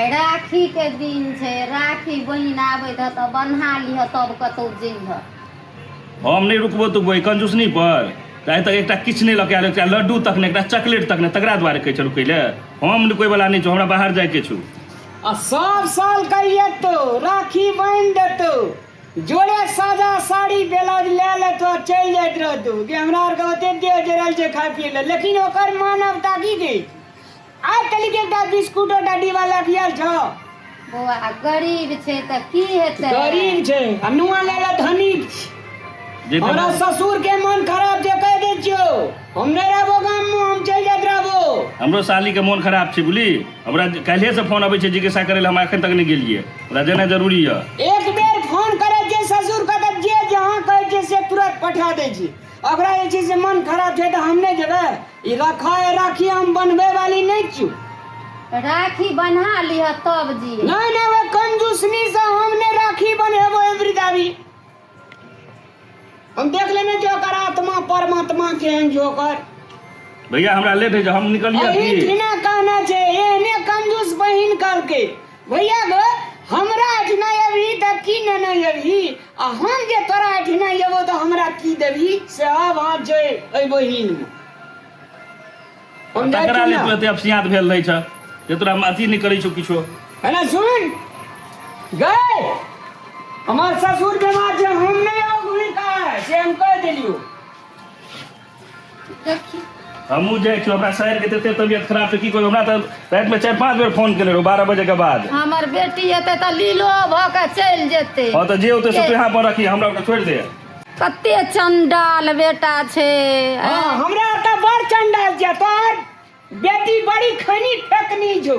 आइ राखी के दिन छै, राखी बहिन आबैत ह तऽ बन्हा लिह, तब कतौ जइह। हम नहि रुकबो तुकबो एहि कंजूसनी पर। तऽ आइ तक एकटा किछु नहि लऽ के आयल, एकटा लड्डू तक नहि, एकटा चॉकलेट तक नहि, तकरा दुआरे कहै छै रुकै लए। हम रुकै वाला नहि छौ, हमरा बाहर जाइके छौ। आ सब साल कहिए तो राखी बान्हि देतौ, जोड़े सादा साड़ी ब्लाउज लए लेतो आ चलि जाइत रहतौ कि हमरा आरके ओते देह जरल छै खाय पियै लए। लेकिन ओकर मानवता की कहै छै, आइ तलिक एकटा बिस्कुट एकटा डिब्बा लए के आयल छौ। बौआ, गरीब छै तऽ की हेतै? गरीब छै आ नुआ ले ले धनिक छै। जे हमरा ससुर के मन खराब छै, कहि दै छियौ, हम नहि रहबो गाम मे, हम चलि जाइत रहबो। हमरो साली के मोन खराब छै बुझली। हमरा काल्हिए से फोन अबै छै जिज्ञासा करै लए, हम एखन तक नहि गेलियै, हमरा जेनाइ जरूरी यऽ। एक बेर फोन करै छै ससुर के तऽ जे जहाँ कहै छै से तुरंत पठा दै छै। ओकरा जे छै से मन खराब छै तऽ हम नहि जेबै? ई रखा है राखी, हम बनबै वाली नहि छियौ। राखी बन्हा लिह तब जी। नहीं नहीं, वो कंजूसनी से हम नहीं राखी बनेबो वृद्धावी। हम देख लेने जो ओकर आत्मा परमात्मा केहन जो ओकर। भैया हमरा लेट होइ छै, हम निकलिए एही की? ठिना कहना छै, एहने कंजूस बहिन कहलकै भैया गो हमरा एठिना अबही तऽ की नेने अबही, आ हम जे तोरा एठिना एबो तऽ हमरा की देबही, से आब हाथ छै एहि बहिन मे। हम जाइ तकरा छी ले ने। तू एते अपसियात भेल रहै छ जे तोरा हम अथी नहि करै छौ किछो। है ना सुन गए, हमर ससुर बीमार छै, हम नहि आउ घुरि कऽ, से हम कहि देलियौ। देखी हमहूँ जाइ छी, हमरा शहर के तते तबियत खराब छै की कहू। हमरा तऽ रातिमे 4-5 बेर फोन केने रहौ 12 बजे के बाद। हमर बेटी एतै तऽ लीलो भऽ कऽ चलि जेतै। हँ तऽ जे होतै से तू यहाँ पर रखी, हमरा ओकरा छोड़ि दे। कते चंडाल बेटा छै। हँ, हमरा तऽ बड़ चंडाल छै, तोहर बेटी बड़ी खनी फेकनी छौ,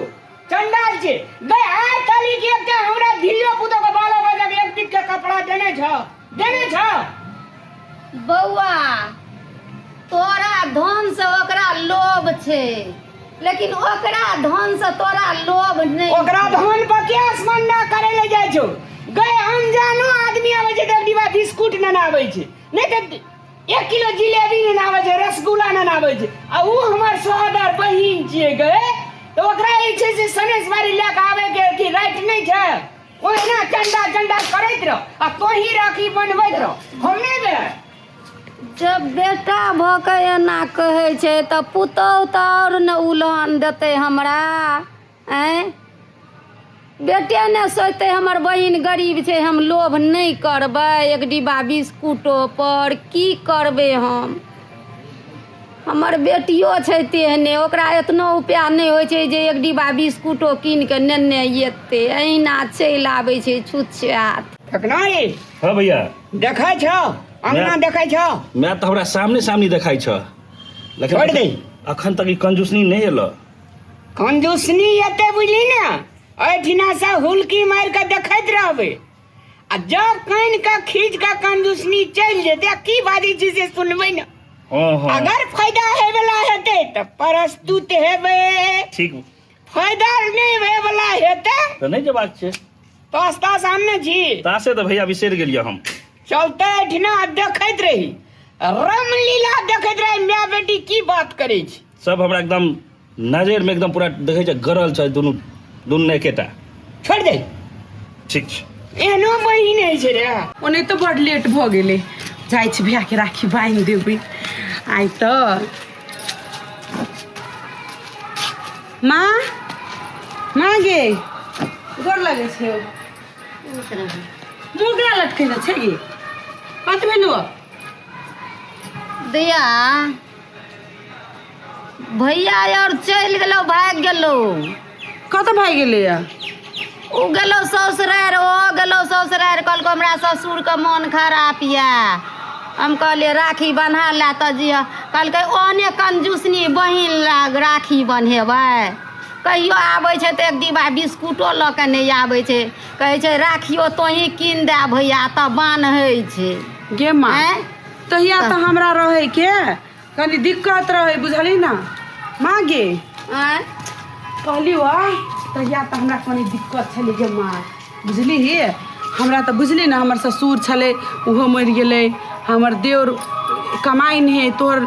चंडाल छै गए। आइ तली के एकटा हमरा धियो पुतो के बालो बच्चा के एक बीत के कपड़ा देने छ, देने छ? बौआ, तोरा धन से ओकरा लोभ छै, लेकिन ओकरा धन से तोरा लोभ नहि। ओकरा धन पर के आसमंडा करे ले जाइ छौ गए? अनजानो आदमी आबै छै तऽ एक डिब्बा बिस्कुट नेने आबै छै, नहि तऽ 1 किलो जिलेबी नेने आबै छै, रसगुल्ला नेने आबै छै। आ उ हमर सोहदर बहिन छियै गए, तऽ ओकरा जे छै से सनेस बारी लए कऽ आबै के अथी राइट नहि छै? ओहिना चंडा चंडा करैत रह आ तोही राखी बनबैत रह, हम नहि गए। जब बेटा भऽ कऽ एना कहै छै तऽ पुतहु तऽ आओर ने उलहन देतै हमरा। आँय, बेटे ने सोचतै हमर बहिन गरीब छै, हम लोभ नहि करबै एक डिब्बा बिस्कुटो पर। की करबै हम? हमर बेटियो छै तेहने, ओकरा एतनो उपाय नहि होइ छै जे एक डिब्बा बिस्कुटो कीन कऽ नेने एतै। अहिना चलि आबै छै छुच्छे हाथ। ठकना रे। हँ भैया। देखै छौ अंगना? देखै छौ? मैं तऽ हमरा सामने सामने देखाइ छ, लेकिन छोड़ि दे। अखन तक ई कंजूसनी नहि एलऽ। कंजूसनी एते बुझली ने, एहिठिना से हुलकी मारि कऽ देखैत रहबै, आ जब कानि कऽ खींच कऽ कंजूसनी चलि जेतै आ की बाजै छी से सुनबै ने। हँ हँ। अगर फायदा हेवला हेतै तऽ प्रस्तुत हेबै। ठीक। फायदा नहि हेवला हेतै तऽ नहि जेबाक छै। तास तास आनने छी? तासे तऽ भैया बिसरि गेलियै हम। चलते एहिठिना देखैत रही, रामलीला देखैत रही, माय बेटी की बात करै छी। सब हमरा एकदम नजर में एकदम पूरा देखै छै, गरल छै दुनू दुनू एकेटा। छोड़ि दे। ठीक छै। एहनो बहिन होइ छै रे। ओने तऽ बड लेट भऽ गेलै, जाइ छी भैयाके राखी बान्हि देबै आइ तऽ। माँ, माँ गे, गोर लगै छै। मुँह केना लटकेने छै गे? कथी भेलौ? दैया, भैया और चलि गेलो, भागि गेलो। कतऽ भागि गेलैया? ओ गेलो ससुरारि, ओ गेलो ससुरारि। कहलको हमरा ससुरके मोन खराब यऽ। हम कहलियै राखी बन्हा लै तऽ जिह। कहलकै ओहने कंजूसनी बहिन लग राखी बन्हेबै? कहियो आबै छै तऽ एक डिब्बा बिस्कुटो लऽ कऽ नहि आबै छै। कहै छै राखियो तोही कीन दए भैया, तऽ बान्है छै। गे माँ, आँय? तहिया तऽ हमरा रहैके कनि दिक्कत रहै, बुझली ने माँ गे? आँय? कहली वा, तहिया तऽ हमरा कनि दिक्कत छलै गे माँ, बुझली? हमरा तऽ बुझली ने, हमर ससुर छलै ओहो मरि गेलै, हमर देवर कमाइ नहि हइ, तोहर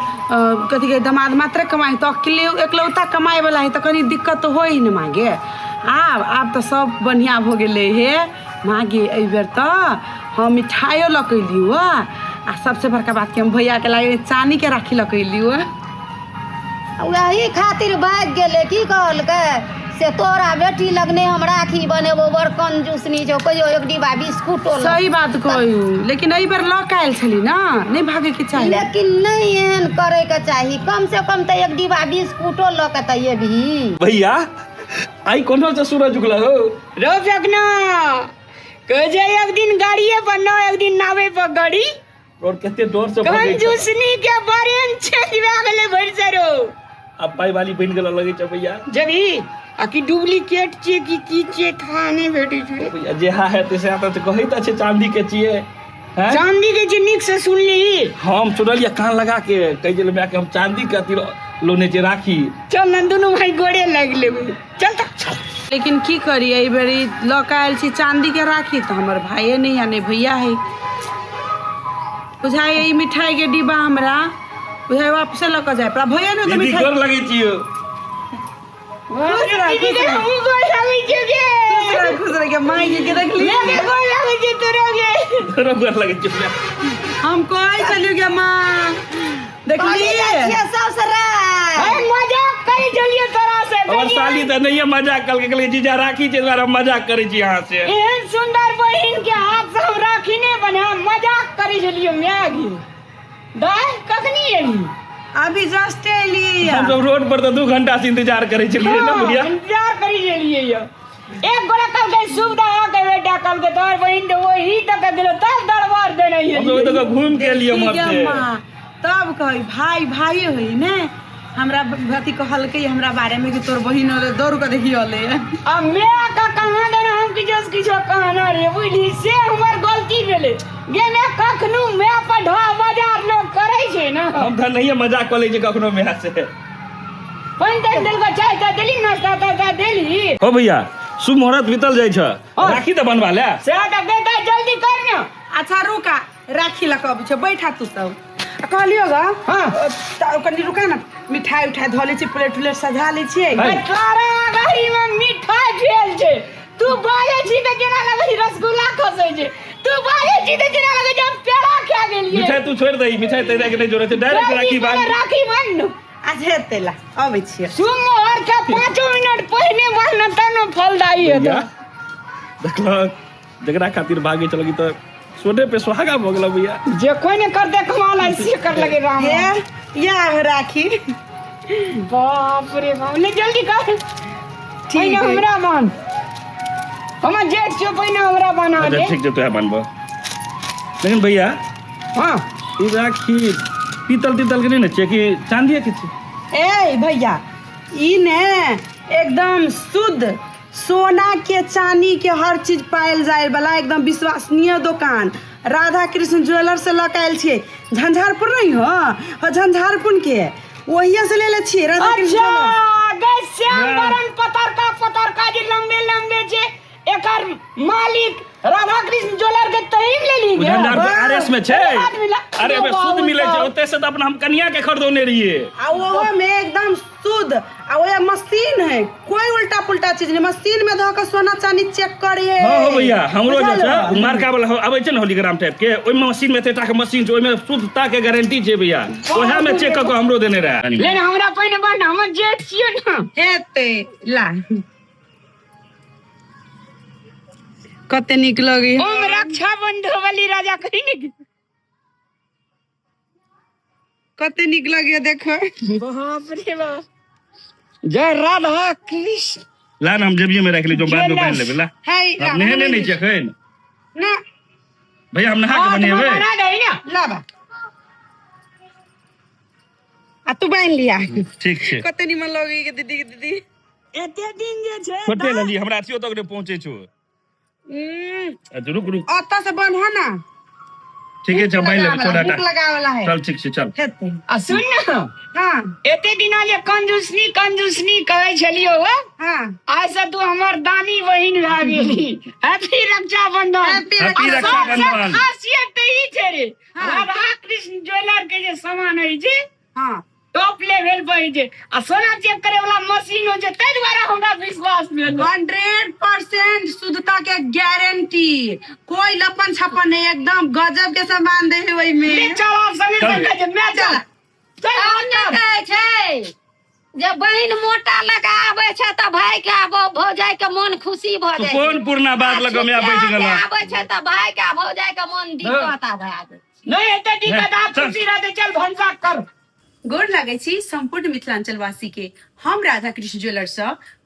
कथी कहै दमाद मात्रे कमाइ हइ, तऽ अकेले एकलौता कमाइवला हइ, तऽ कनि दिक्कत तऽ होइ हइ ने माँ गे। आब आब तऽ सब बढ़िआँ भऽ गेलै हे। माँ गे, एहिबेर तऽ हम मिठाइयो लऽ कऽ एलियौ आ सबसे बड़का बात कि हम भैयाके लागे चानीके राखी लऽ कऽ एलियौ। वही खातिर भागि गेलै। की कहलकै से तोरा बेटी लग नहि हम राखी बनेबो, बड़ कंजूसनी छौ, कहियो एक डिब्बा बिस्कुटो लऽ। सही बात कहू, लेकिन एहि बेर लऽ कऽ आयल छली ने, नहि भागैके चाही। लेकिन नहि एहन करैके चाही, कम से कम तऽ एक डिब्बा बिस्कुटो लऽ के तऽ एबही। भैया, आइ कोनो से सूरज उगल हो। रौ फेकना, कहे छै एक दिन गाड़िए पर न एक दिन नावे पर गाड़ी। और कते डर से भगै छल। कंजूसनी के बरेन चेंज भए गेलै भरि सरो। आब पाइ वाली बनि गेल लगै छै भैया। जबी आ की डुप्लीकेट छियै कि की छियै था नहि भेटै छै। भैया, जे हा हेतै से तऽ कहै तऽ छै चांदी के छियै हैं? चांदी के छै, नीक से सुनली? हम सुनलियै कान लगा के, कहै छलै माय के हम चांदी के अथी लोने छै राखी। चल ने दुनू भाई गोरे लागि लेबै, चल तऽ चल। लेकिन की करी, एहि बेर ई लऽ कऽ आयल छी चांदी के राखी तऽ हमर भाइये नहि है, नहि भैया है। बुझाइए ई मिठाई के डिब्बा हमरा बुझाइ वापसे लऽ कऽ जाय पड़ा। भैया नहि तऽ दीदी, मिठाई गोर लगै छियौ। खुश रह, दीदी खुश के रह। हमहूँ गोर लागै छियौ गे। खुश रह, खुश रह गे। माय के देखली? मैं के गोर लागै छियौ तोरो गे। तोरो गोर लगै छियौ भैया। हम कहै छलियौ गे माँ, देखली? कहली जाइ छियै ससुराल। अरे मजाक करै छलियौ तोरा से। हमर साली तऽ नहिये मजाक कहलकै, कहलकै जीजा राखी छै दुआरे हम मजाक करै छी अहाँ से। एहन सुंदर बहिन के हाथ से हम राखी नहि बना मजाक करै छलियौ। माय गे दाय, कखनी एली? अभी जस्ट एली। हम सब रोड पर तऽ 2 घंटा से इंतजार करै छलियै ने बुढ़िया। इंतजार करी छलियै यौ। एक गोरा कहलकै सुविधा के बेटा, कहलकै तोहर बहिन तऽ वही तक गेलो तब दरबार देने हम सब ओहि तक घूमि के एलियै ठीक उम्हर है से। माँ, तब कहै भाई भाई होइ ने। हमरा अथी कहलकै हमरा बारे में कि तोर बहिन होले, दौड़ कऽ देखी होले। आ माय का कहाँ देना हम किछो से किछो कहना रे, बुझली? से हमर गलती भेलै गे माय। कखनो माय पर ढा बाजार लोग करै छै ने। हम तऽ नहिये मजाक कऽ लै छी कखनो माय से। पानि तानि देलको, चाय ताय देली, नाश्ता तास्ता देली? हो भैया, शुभ मुहूर्त बीतल जाइ छै, राखी तऽ बनवा ले। से तऽ बेटा जल्दी कर ने। अच्छा रुका, राखी लऽ कऽ अबै छै, बैठा तू सब। आ कहलियौ गा। हाँ। तऽ कनि रुका ने, मिठाई उठाई धऽ लै छियै, प्लेट उलेट सजा लै छियै। है। तारा गाड़ी में मिठाई भेल छै। तू बाजै छी तऽ जेना लगै छै रसगुल्ला खसै छै। तू बाजै छी तऽ जेना लगै छै हम पेड़ा खा गेलियै। मिठाई तू छोड़ि दही, मिठाई तैरा के नहि जरूरत छै, डायरेक्ट जल्दी राखी पहिले बांध। राखी बान्ह। अच्छा हेतै, ला अबै छियै। सुमोहर के 5 मिनट पहिने बान्ह तब ने फलदायी हेतै। भैया, देखलक जकरा खातिर भागे चलगी तऽ सोने पे सुहागा भऽ गेल भैया। जे कोई ने करते कमाल ऐसे कर लगे राम। हे या राखी। बाप रे बाप, ले जल्दी कर। पहिने है। हमरा बान्ह, हमर जेठ छौ, पहिने हमरा बना अच्छा दे। ठीक छै, तोहे बनबो। लेकिन भैया, हाँ, ई राखी पीतल तीतल के नहि ने छियै कि चांदीए के छै? ए भैया, ई ने एकदम शुद्ध सोना के चांदी के हर चीज पायल जाय वाला एकदम विश्वसनीय दोकान राधा कृष्ण ज्वेलर से लऽ के आयल छियै। झंझारपुर नहीं हो, हो झंझारपुर के वहिया से ले ले छियै राधा कृष्ण अच्छा ज्वेलर। गै श्याम हाँ। बरन पतरका पतरका जे लंबे लंबे छै, एकर मालिक राधा कृष्ण ज्वेलर के तहीम ले ली गे। झंझारपुर आर एस में छै। आदमी अरे ओमे शुद्ध मिलै छै, ओतय से तऽ अपना हम कनिया के खरीदौने रहियै। आ ओहो में एकदम शुद्ध, आ ओहे मशीन है, कोई उल्टा पुल्टा चीज नहीं, मशीन में धऽ के सोना चांदी चेक करे। हाँ हो भैया, हमरो जे छै बुझल? ओ मार्का वाला आबै छै ने होलीग्राम टाइप के, ओहिमे मशीन में एतेटा के मशीन छै, ओहिमे शुद्धता के गारंटी छै भैया। ओएह में चेक कऽ के हमरो देने रहै। ले ने हमरा पहिने बान्ह, हमर जेठ छियै ने। हेतै, ला कते नीक लगै। ओम रक्षा बंधु वाली राजा कही ने। कते नीक लगैया देखो। बाप रे बाप, जय राधा कृष्ण। ला ने, हम जेबिये में राखि लै, जो बाद में बान्हि लेबै। ला। है। हम नहेने नहि छियै एखन। ना। भैया, हम नहा के हाथ में बनेबै। बना दही ने। ला बा, आ तू बान्हि लिया। ठीक छै। कते निमन लगै के दीदी के दीदी। एते दिन जे छै छोटे लली, हमरा अथियो तक नहि पहुँचे छौ। अच्छा रुक रुक। ओतऽ से बन्ह ना। ठीके छै, बान्हि लेबै, छोड़, हटा। हुक लगावला है। चल, ठीक छै, चल। हेतै। आ सुन ने। हाँ। एते दिना जे कंजूसनी कंजूसनी कहै छलियौ हो, हाँ, आइ से तू हमर दानी बहिन भए गेली। हैप्पी रक्षाबंधन। हैप्पी हैप्पी आ सबसे रक्षाबंधन। खासियत तऽ ई छै रे, हाँ। राधा कृष्ण ज्वेलर के जे सामान होइ छै। हाँ। टॉप लेवल पर होइ छै आ सोना चेक करे वाला मशीन होइ छै, ताहि दुआरे हमरा विश्वास भेल। 100% शुद्धता के गारंटी, कोई लपन छप्पन नहीं, एकदम गजब के सामान दे है ओहि ले में। चल आब संगे चल। संग कहै छै, मैं चल चल। आओर नहि कहै छै जे बहिन मोटा लगा आबै छै तऽ भाई के आ भौजाई के मन खुशी भऽ तू जाइ छै। कोन पुरना बात लग में बैठ आ गेल? आबै छै तऽ भाई के आ भौजाई के मन दिक्कत आ भए जाइ। नहि हेतै दिक्कत, आब चल। खुशी रहतै। चल, भनसा कर। गोर लागै छी सम्पूर्ण मिथिलांचलवासी के। हम राधा कृष्ण ज्वेलर्स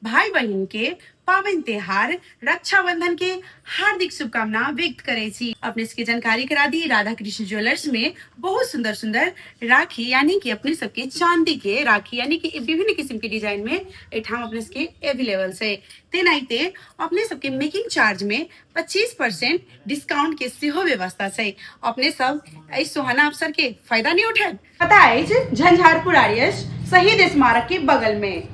भाई बहिन के पाबनि त्योहार रक्षाबंधन के हार्दिक शुभकामना व्यक्त करै छी। अपने सबके जानकारी करा दी, राधा कृष्ण ज्वेलर्स में बहुत सुंदर सुंदर राखी, यानी कि अपने सबके चांदी के राखी, यानी कि विभिन्न किस्म के डिजाइन में एठाम अपने सबके अवेलेबल छै। तेनाहिते अपने सबके मेकिंग चार्ज में 25% डिस्काउंट के सेहो व्यवस्था छै। अपने सब एहि सुहाना अवसर के फायदा नहीं उठाएब? पता अछि झंझारपुर आर्यस शहीद स्मारक के बगल में।